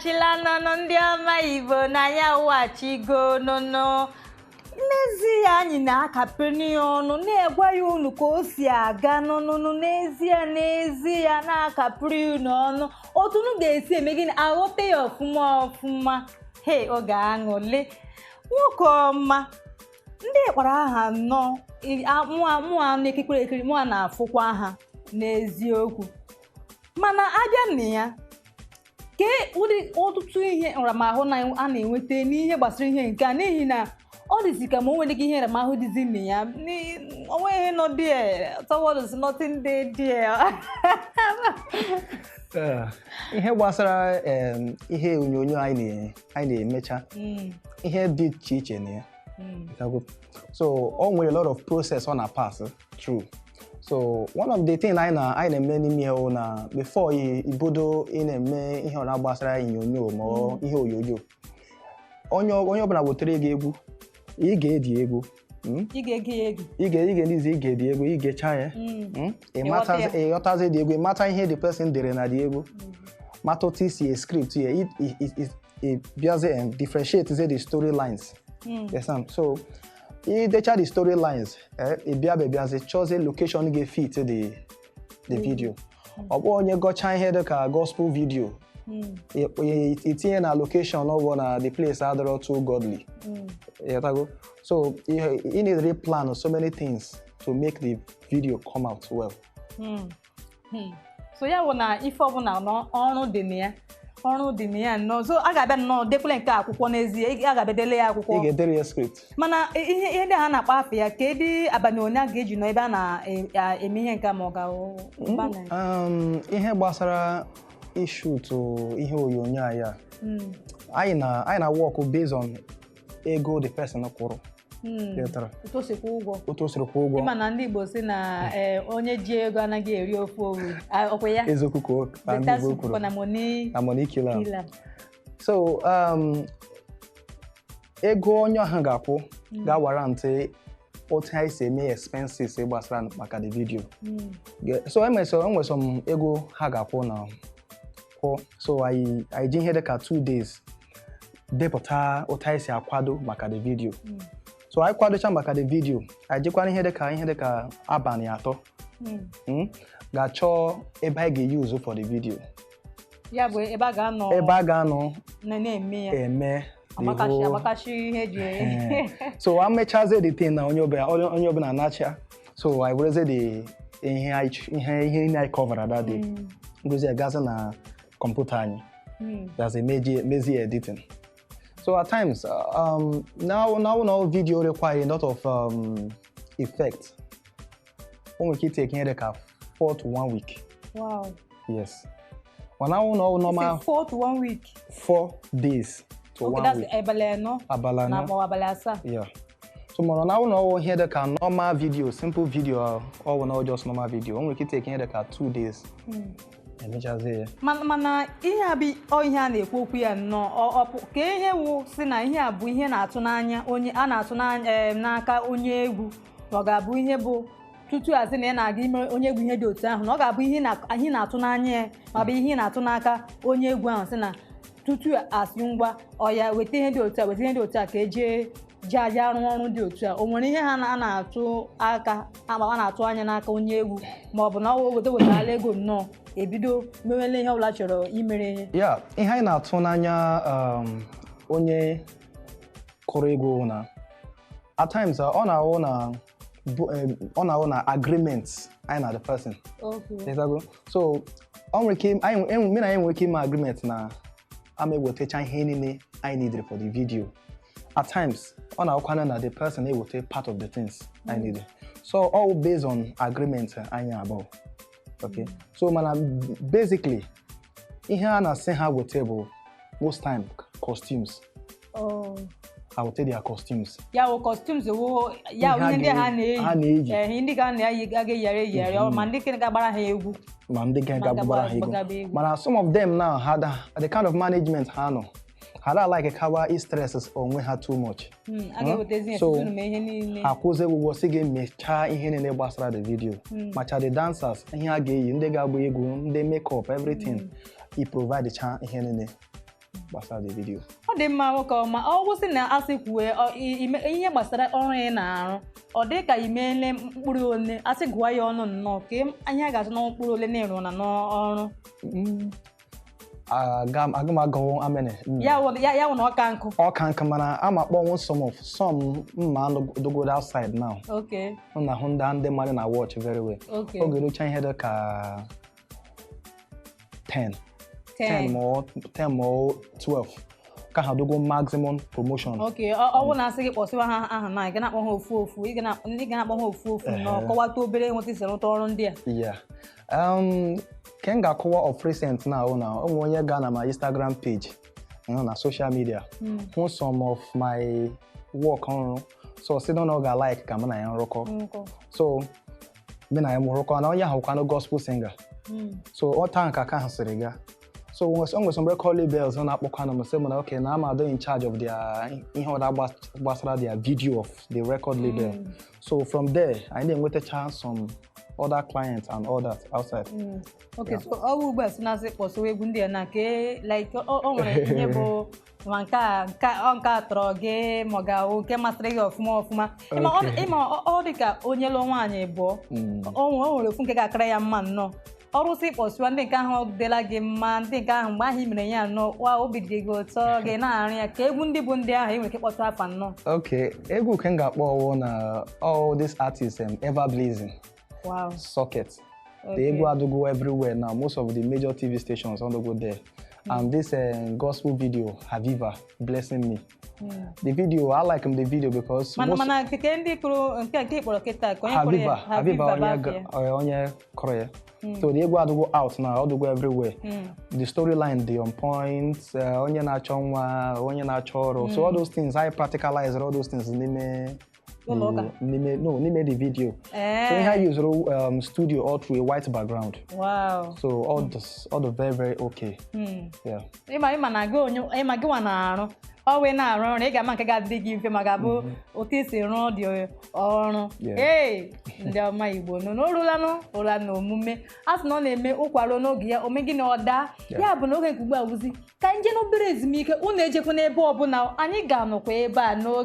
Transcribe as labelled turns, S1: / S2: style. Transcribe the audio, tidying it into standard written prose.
S1: Alọghachila nụnụ, ndị ọma Igbo, na ya waghachigo nụnụ. N'ezie, anyị na-akapịrị ya ọnụ, na-egwa ya unu ka o si aga nụnụnụ. N'ezie, n'ezie, na-akapịrị unu ọnụ otu unu ga-esi eme gịnị, aghọta ya ọfụma ọfụma. He, oge aṅụle, nwoke ọma, ndị kpọrọ aha nnọọ mụa na-ekikwere ekiri, mụa na-afụkwa ha n'eziokwu. Mana abịa na ya, kee ụdị ọtụtụ ihe nramahụ na a na-enweta n'ihe gbasara ihe nke a, n'ihi na ọ dịzi ka ma o nwere ike ihe nramahụ dịzi na ya, o nweghị ihe nọ there, someone is nothing dey there.
S2: Ihe gbasara ihe onyonyo anyị na-emecha, ihe dị iche iche na ya. So o nwere a lot of process ọ na-pass through. So one of the thing anyị na-eme n'ime ya na before ibodo ị na-eme ihe ọ na-gbasara onyonyo ma ọ ihe onyonyo, onye ọbụla wetere gị egwu, ị ga-edi egwu.
S1: Ị ga-ege ya egwu.
S2: Ị ga-edizi, ị ga-edi egwu, ị ga-echa ya. Ịghọtazi dị egwu, ịmata ihe the person dere na dị egwu, mata otu isi script ya, ị bịazi and differentiate the storylines. Yes, so idecha the storylines, ị bịa bịazi chọzie location ga-fit the video. Ọ bụ onye gọcha ihe dị ka gospel video, itinye na location ọ bụ na the place adịrọ too godly. Ịghọtago? So you need to plan so many things to make the video come out well.
S1: So ya bụ na ife ọbụla ọrụ dị na ya, ọrụ dị na ya nnọọ. So a ga-abịa nnọọ dekwele nke akwụkwọ. N'ezie, a ga-abịa dele ya akwụkwọ.
S2: Ị ga-edere ya script.
S1: Mana ihe ndị a na-akpọ afọ ya, ka edi abalị one a ga-eji nọ ebe a na-eme ihe nke a, ma ọ ga-awụ
S2: Ihe gbasara ishoot ihe onyonyo anyị a, anyị na work based on ego the person kwụrụ. Ghọtara?
S1: Otu o si kwụ ụgwọ.
S2: Otu o siri kwụ ụgwọ.
S1: Ịma na ndị Igbo si na onye ji ego anaghị eri ofe owu. Ah, ọkwa ya?
S2: Eziokwu ka ndị
S1: Better
S2: Igbo
S1: soup
S2: kwuru.
S1: Na money
S2: Na money kill am.
S1: Kill am.
S2: So ego onye ahụ ga-akwụ ga-awarrant otu anyị si eme expenses gbasara maka the video. So enwe some ego ha ga-akwụ na kwụ, so anyị ji ihe dịka 2 days depụta otu anyị si akwado maka the video. So anyị kwadocha maka the video, anyị jikwana ihe dịka abalị 3 ga-achọ ebe anyị ga-use for the video.
S1: Ya bụ ebe a ga-anọ
S2: Ebe a ga-anọ
S1: na-eme ya.
S2: Eme the
S1: agbakashi agbakashi ihe eji
S2: So amechazie the thing na onye ọbụla anacha, so anyị werezie the ihe anyị ihe ihe niile anyị cover that day, ngozi agazi na kọmputa anyị, gazi mezie editing. So at times, now video require a lot of effect. O nwere ike take ihe dị ka 4 to 1 week. Yes, mana now normal
S1: It's 4 to 1 week.
S2: 4 days to
S1: Okay,
S2: one
S1: that's
S2: week.
S1: Abalị 4
S2: Abalị
S1: na
S2: 4.
S1: ma abalị 7.
S2: Yeah. So mana na ụlọ ihe dị ka normal video, simple video, ọ bụ na just normal video, o nwere ike take ihe dị ka 2 days, emechazie ya.
S1: Mana ihe a bụ ọ ihe a na-ekwu okwu ya nnọọ, ka ihe wụ si na ihe a bụ ihe na-atụ n'anya onye a na-atụ n'anya n'aka onye egwu, na ọ ga-abụ ihe bụ tutu asị na ị na-aga ime onye egwu ihe dị otu ahụ, na ọ ga-abụ ihe na-atụ n'anya ya, ma ọ bụ ihe na-atụ n'aka onye egwu ahụ, sị na tutu asị ngwa ọ ya weta ihe dị otu a, weta ihe dị otu a, ka eje ji aja rụọ ọrụ dị otu a. O nwere ihe ha a na-atụ aka ama a na-atụ anya n'aka onye egwu, ma ọ bụ na ọ weta wetara ego nnọọ, ebido mewele ihe ọbụla chọrọ imere ihe?
S2: Ya, ihe anyị na-atụ n'anya onye kụrụ egwu na at times, ọ na-awụ na agreement anyị na the person. Ịghọtago? So ọ nwere ike anyị me na anyị nwere ike ime agreement na ama ewetacha ihe niile anyị needed for the video. At times, ọ na-awụkwana na the person eweta part of the things anyị needed. So all based on agreement anyị abụọ. Okay, so mana basically ihe a na-asị ha weta bụ most time costumes. Ha weta their costumes.
S1: Ya wụ costumes wụ ya wụ
S2: Ihe
S1: ihe ndị ha na-eyi.
S2: Ha na-eyi.
S1: Ihe ndị ga na-eyi, ga eyigharị eyigharị, ma ndị ga-agbara ha egwu.
S2: Ma ndị ga-agbara ha egwu.
S1: Gbagaba egwu.
S2: Mana some of them now ha the kind of management ha nọ, ha da like kawa stress onwe ha too much.
S1: A ga-ewetezi ihe
S2: So,
S1: tutu mee ihe niile.
S2: Akwụzie ụgwọ si gị mechaa ihe niile gbasara the video, macha the dancers, ihe a ga-eyi, ndị ga-agba egwu, ndị makeup, everything, i provide cha ihe niile. Gbasara the video.
S1: Ọ dị mma, nwoke ọma. Ọ kwụsị na asị kwue ihe gbasara ọrụ ị na-arụ, ọ dị ka imeele mkpụrụ ole, asị gụọ ya ọnụ nnọọ, ka anyị ga-azụ na mkpụrụ ole na-ịrụ na n'ọrụ?
S2: Aga m agụwo amene.
S1: Ya wụ na ọka nkụ.
S2: Ọka nkụ, mana ama akpọnwụ some of some mma dogoro outside now. M na-ahụ ndị mmadụ na watch very well. Oge erucha ihe dị ka 10 10 ma ọ 10 ma ọ 12 ka ha dogo maximum promotion.
S1: Ok, ọ bụ na asị gị kpọsịwa ha aha na ị ga na-akpọ ha ofu ofu, ị ga na-akpọ ha ofu ofu na kọwata obere nweta isi rụta ọrụ ndị a.
S2: Yeah. Ke m ga-akọwa of recent now, na o nwere onye gaa na my Instagram page na social media hụ some of my work ọrụ, so si na ọ ga-like ka mụ na ya nrụkọ. So mụ na ya rụkọ na onye ahụ kwanụ gospel singer. So ọ taa nka ka ahụ siri gaa. So o nwere some record labels ọ na-akpọkwanụ m, sị m na okay, na I'm in charge of their ihe ọda gbasara their video of the record label. So from there anyị na-enwetacha some other clients and all that outside.
S1: Okay, so ọ bụ ugbu a si na-asị kpọsịwa egwu ndị a na ke like o nwere ihe bụ ma nke a nke a tọrọ gị, ma ọ ga-awụ nke masịrị gị ọfụma ọfụma. Ịma ọ dị ka onye lụọ nwaanyị bụọ, o nwere ofu nke ga-akara ya mma nnọọ. Ọrụ si kpọsịwa ndị nke ahụ dịla gị mma, ndị nke ahụ mgbe ahụ i mere ya nnọọ wa obi dị gị ụtọ gị na-arụ ya, ka egwu ndị bụ ndị ahụ ị nwere ike ịkpọtụ afa nnọọ.
S2: Okay, egwu nke m ga-akpọ ọwụ na all this artists Everblazing.
S1: Wow.
S2: Socket. The egwu adogo everywhere now. Most of the major TV stations adogo there. And this gospel video, Haviva, Blessing Me. The video, I like the video because
S1: most mana nke ndị kụrụ nke kpọrọ kịta ka onye kụrụ ya,
S2: Haviva onye kụrụ ya. So the egwu adogo out now, adogo everywhere. The storyline dey on point. Onye na-achọ nwa, onye na-achọ ọrụ. So all those things, I practicalize all those things n'ime n'ime the video. So here I use studio all through a white background.
S1: Wow.
S2: So all the very very okay. Yeah.
S1: Ịma na gị onye ịma gị nwa na-arụ ọ wee na-arụ ọrụ, ị ga-ama nke ga-adịrị gị mfe ma ga-abụ otu isi rụọ dị ọrụ. Ee, ndị ọma Igbo nọ n'orulanụ ụra na omume a sị na ọ na-eme ụkwaro n'oge ya ome gị na ọ daa. Ya bụ na oge nke ugbu a wụzi ka nje n'obere ezumike, unu ejekwa n'ebe ọbụla, anyị ga-anọkwa ebe a n'oge.